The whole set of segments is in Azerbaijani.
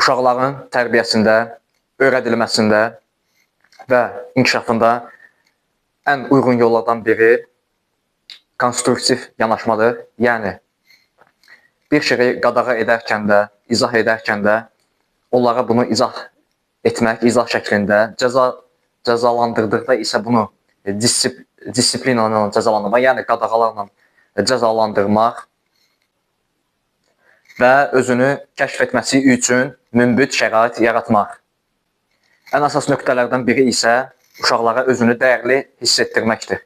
Uşaqların tərbiyəsində, öyrədilməsində və inkişafında ən uyğun yollardan biri konstruktiv yanaşmadır. Yəni bir şeyi qadağa edərkən də, izah edərkən də onlara bunu izah etmək, izah şəklində, cəzalandırdıqda isə bunu disiplina ilə cəzalandırmaq, yəni qadağalarla cəzalandırmaq və özünü kəşf etməsi üçün münbit şərait yaratmaq. Ən əsas nöqtələrdən biri isə uşaqlara özünü dəyərli hiss etdirməkdir.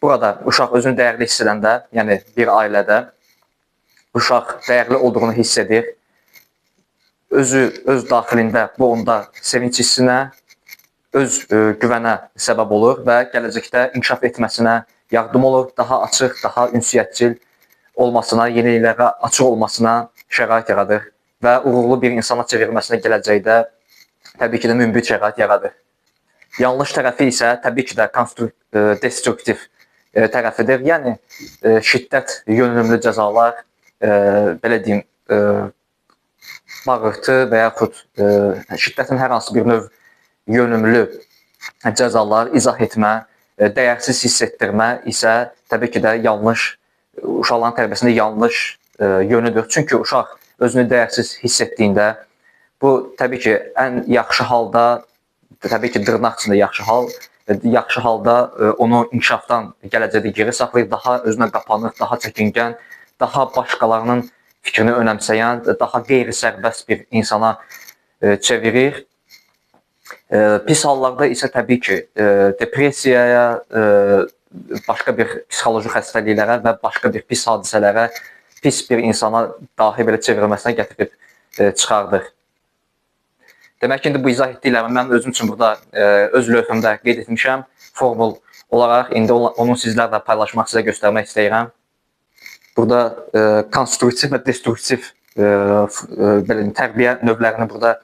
Burada uşaq özünü dəyərli hiss edəndə, yəni bir ailədə uşaq dəyərli olduğunu hiss edir. Özü öz daxilində bu onda sevinç hissinə, öz güvənə səbəb olur və gələcəkdə inkişaf etməsinə yardım olur, daha açıq, daha ünsiyyətcil olmasına, yeniliklərə açıq olmasına şərait yaradır və uğurlu bir insana çevrilməsinə gələcəkdə təbii ki də münbit şərait yaradır. Yanlış tərəfi isə təbii ki də destruktiv tərəfidir. Yəni şiddət yönümlü cəzalar, belə deyim, bağırtı və yaxud şiddətin hər hansı bir növ yönümlü cəzalar, izah etmə, dəyərsiz hiss etdirmə isə təbii ki də yanlış, uşaqların tərbiyəsində yanlış yönüdür. Çünki uşaq özünü dəyərsiz hiss etdiyində, bu təbii ki ən yaxşı halda, təbii ki dırnaq içində yaxşı hal, yaxşı halda onu inkişafdan gələcəkdə geri saxlayır, daha özünə qapanıq, daha çəkingən, daha başqalarının fikrini önəmsəyən, daha qeyri-sərbəst bir insana çevirir. Pis hallarda isə təbii ki, depressiyaya, başqa bir psixoloji xəstəliklərə və başqa bir pis hadisələrə, pis bir insana dahi belə çevrilməsinə gətirib çıxardır. Demək ki, indi bu izah etdiklərimi mən özüm üçün burada öz lövhəmdə qeyd etmişəm formul olaraq. İndi onu sizlərlə paylaşmaq, sizə göstərmək istəyirəm. Burada konstruktiv və destruktiv belə tərbiyə növlərini burada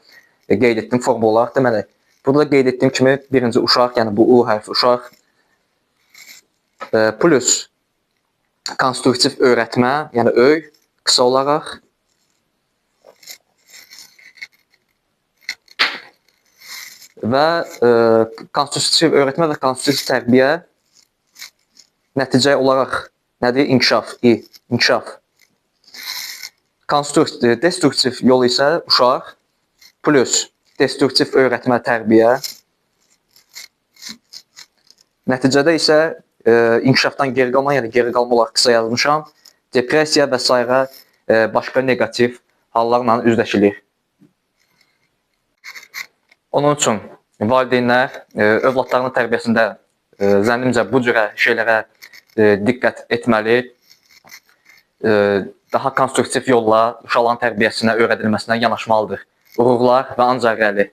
qeyd etdim formul olaraq. Deməli, burada qeyd etdiyim kimi birinci uşaq, yəni bu U hərfi uşaq plus konstruktiv öyrətmə, yəni öy qısa olaraq və konstruktiv öyrətmə və konstruktiv tərbiyə nəticə olaraq nədir? İnkişaf, İ, inkişaf. Destruktiv yol isə uşaq plus destruktiv öyrətmə, tərbiyə. Nəticədə isə inkişafdan geri qalma, yəni geri qalma olaraq qısa yazmışam. Depressiya və sairə başqa neqativ hallarla üzləşilir. Onun üçün valideynlər övladlarının tərbiyəsində zənnimcə bu cürə şeylərə diqqət etməli, daha konstruktiv yolla uşaqların tərbiyəsinə, öyrədilməsinə yanaşmalıdır. Uğurlar və ancaq irəli.